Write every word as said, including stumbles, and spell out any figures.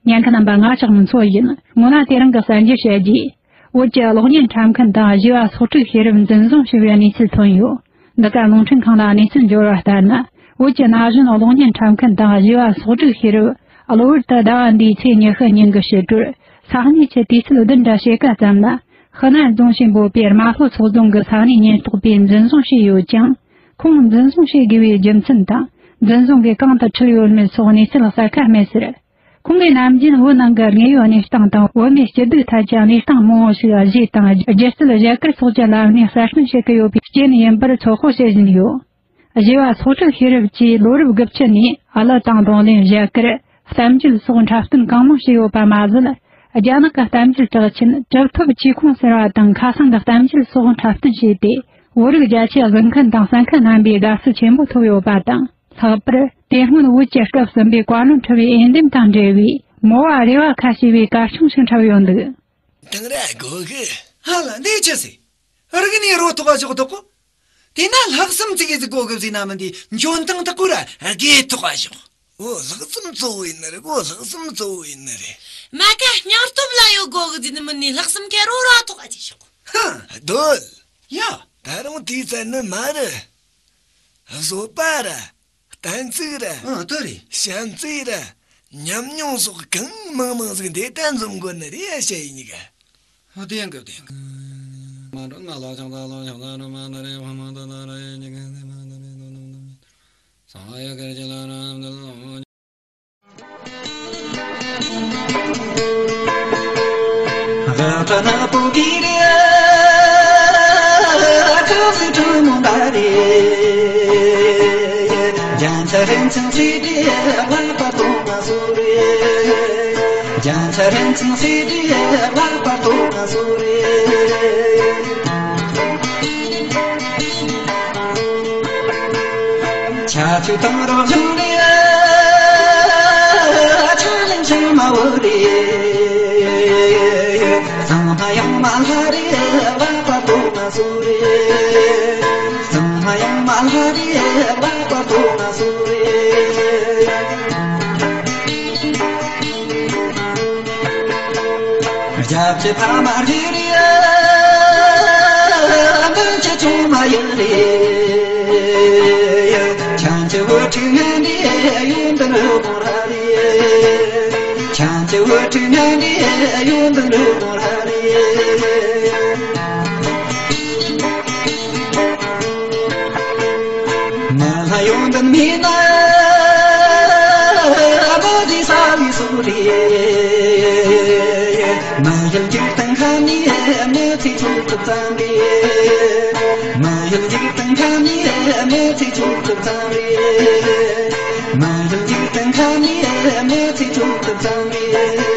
ཉན་མཁན་རྣམ་པ། ང་ལྕགས་མོ་མཚོ་ཡིན། སྔོན་ལ་དེ་རིང་གི་གསར་འགྱུར་བཤད་རྒྱུས། བོད་ཀྱི་གློག་བརྙན་འཁྲབ་མཁན་དང་བཞི་བ་སྲོག་ཕྲུག་ཤེས་རབ་འཛིན་བཟུང་བྱས་པའི་གནས་ཚུལ་ཐོན་ཡོད། འདི་ག་རླུང་འཕྲིན་ཁང་ལ་གནས་ཚུལ་འབྱོར་བ་ལྟར་ན། བོད་ཀྱི་ན་གཞོན་གློག་བརྙན་འཁྲབ་མཁན་དང་བཞི་བ་སྲོག་ཕྲུག་ཤེས་རབ། གློ་བུར་དུ་ཟླ་བ་འདིའི་ཚེས་ཉི་ཤུ་ཉིན་གྱི་ཕྱི་དྲོར། ས་གནས་ཀྱི་དུས་ཚོད་བདུན་དང་ཕྱེད་ཀ་ཙམ་ལ། ཧི་ནན་རྫོང་ཞེས་འབོད་པའི་རྨ་ལྷོ་ཚོགས་རྫོང་གི་ས་གནས་ཉེན་རྟོག་པས་འཛིན་བཟུང་བྱས་ཡོད་ཅིང་། ཁོང་འཛིན་བཟུང་བྱེད་དགོས་པའི་རྒྱུ་མཚན་དང་། འཛིན་བཟུང་གིས་གང་དུ་ཁྲིད་ཡོད་མེད་སོགས་གནས་ཚུལ་གསལ་ཁ་མེད་ཟེར། ཁོང་གིས་ནམ་རྒྱུན་བོད་ནང་གི་དངོས་ཡོད་གནས་སྟངས་དང་བོད་མིའི་སྐྱིད་སྡུག་ཐད་ཀྱི་གནས་སྟངས་མང་བོ་ཞིག་གཞས་དང་སྒྱུ་རྩལ་གཞས་སྐར་སོགས་ཀྱི་ལམ་ནས་གསར་སྐྲུན་བྱེད་ཀྱི་ཡོད་པའི་རྐྱེན་ཡིན་པར་ཚོད་དཔག་བྱེད་བཞིན་ཡོད། བཞི་བ་སྲོག་ཕྲུག་ཤེས་རབ་ཀྱིས་ལོ་རབས་དགུ་བཅུ་ནས་གླུ་དང་རྡུང་ལེན། གཞས་སྐར། གཏམ་བརྗོད་སོགས་འཁྲབ་སྟོན་གང་མང་བྱས་ཡོད་པ་མ་ཟད། རྒྱ་ནག་གི་གཏམ་བརྗོད་གྲགས་ཆེན་གྲུབ་ཐོབ་ཆོས་ཁོང་ཟེར་བ་དང་ཁ་སང་གི་གཏམ་བརྗོད་སོགས་འཁྲབ་སྟོན་བྱས་ཏེ། བོད་རིགས་རྒྱ་ཆེ་གཟིགས་མཁན་དང་གསན་མཁན་རྣམ་པའི་དགའ་བསུ་ཆེན་པོ་ཐོབ་ཡོད་པ་དང་། ལྷག་པར་དེ་སྔོན་བོད་ཀྱི་སྐབས་གསུམ་པའི་བཀའ་བློན་ཁྲི་པའི་འོས་འདེམས་དང་འབྲེལ་བའི་མོ་བ་རེ་བ་ཁ་ཞེས་པའི་གར་ཆུང་ཞིག་འཁྲབ་ཡོད་འདུག། དང་ར་དགོ་གི། ཧ་ལ་འདི་ཅི་ཟེ། རིག་ནས་རོ་ཐོག་ག་ཞོག་ཐོག་གོ། དེ་ན་ལྷག་བསམ་ཙིག་གེ་ཟིག་དགོ་གི་ཟེ་ན་མི་འདི་འཇོན་ཐང་ཐག་གོ་ར་དགེ་ཐོག་ག་ཞོག། འོ་ལྷག་བསམ་གཙོ་བོ་ཡིན་ནི་རེད། འོ་ལྷག་བསམ་གཙོ་བོ་ཡིན་ནི་རེད། མ་ཀ་སྙིང་སྟོབས་ལ་ཡོད་དགོ་གི་ཟེ་ནི་མི་ནི་ལྷག་བསམ་ཁེ་རོ་ར་ཐོག་ག་ཅི་ཞོག། ཧ་རྡོལ། ཡ། ད་རུང་དེའི་ཚད་ནི་མ་རེད། བཟོད་པ་ར། གཏན་ཚིགས་ར། ཨ་དེ་རེད། བྱམས་བརྩེ་ར། ཉམས་མྱོང་སོགས་གང་མང་མང་ཟིག་འདི་ལྟར་འཛོམས་དགོས་ནི་རེད་ཡ་ཞེ་ཡིན་གི། ཨ་དེ་ཡང་གི་དེ་ཡང་གི། མ་འགྲོ་ང་ལ་ཆང་ད་ལོ་ཆང་ད་རུ་མ་ན་རེ་ཕ་མ་ད་ད་རེ་ཉི་ག་ནི་མ་ན་རེ་ནོ་ནོ་ནོ་མི་ས་ཡ་གར་ཅི་ལ་ར་འདི་ལོ། ཆ་ཆུ་དང་རོ་ལུང་རེ། ཆ་ལེན་ཆུ་མ་བོ་རེ། ཚང་མ་ཡང་མ་ལྷ་རེ། ལ་པ་ཏོ་ང་སུ་རེ། ཚང་མ་ཡང་མ་ལྷ་རེ། ལ་པ་ཏོ་ང་སུ་རེ། རྒྱབ་ཀྱི་ཕ་མ་རེ་རེ། འདུན་གྱི་ཆུང་མ་ཡིན་རེ། ཆང་གི་བུ་ཁྲི་ངན་རེ། ཡོན་ཏན་རུ་མོ་ར་རེ། ཆང་གི་བུ་ཁྲི་ངན་རེ། ཡོན་ཏན་རུ་མོ་ར་རེ། མ་ལ་ཡོང་དུ་མིན་ན། ཨ་ཕ་དེ་ས་ལི་སུ་རེད། མ་ཡལ་འཇིག་རྟེན་ཁ་ནས་མི་ཚེ་ཚུགས་ཐུབ་ཙམ་རེད། མ་ཡལ་འཇིག་རྟེན་ཁ་ནས་མི་ཚེ་ཚུགས་ཐུབ་ཙམ་རེད། མ་ཡལ་འཇིག་རྟེན་ཁ་ནས་མི་ཚེ་ཚུགས་ཐུབ་ཙམ་རེད།